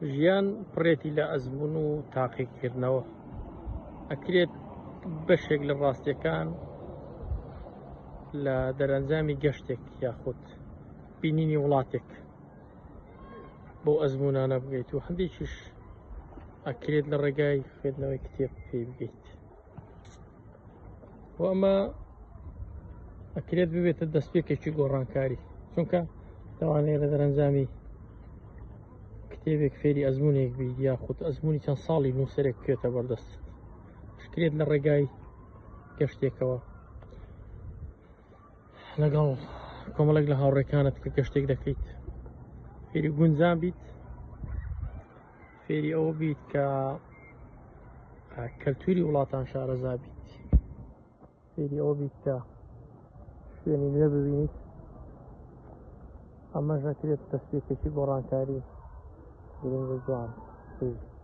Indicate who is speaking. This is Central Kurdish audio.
Speaker 1: ژیان پڕێتی لە ئەزموون و تاقیکردنەوە. ئەکرێت بەشێک لە ڕاستیەکان لە دەرەنجامی گەشتێک یاخود بینینی وڵاتێک بۆ ئەزمونانە بگەیت و هەندێکیش ئەکرێت لە ڕێگای خوێندنەوەی کتێب پێی بگەیت و ئەمە ئەکرێت ببێتە دەستپێکێکی گۆڕانکاری چونکە لەوانەیە لە دەرەنجامی کتێبێک فێری ئەزمونێک بیت یاخود ئەزمموی چەند ساڵی نووسەرێک بکرێتە بەردەست شکرێت لە ڕێگای گەشتێکەوە لەگەڵ کۆمەڵێک لە هاوڕێکانت کە گەشتێک دەکەیت فێری گونجان بیت فێری ئەوە بیت کە کەلتوری وڵاتان شارەزا بیت فێری ئەوە بیت کە شوێنی نوێ ببینیت ئەمەش نەکرێت دەستپێکێکی گۆڕانکاری گرنگ و جوان بژیت.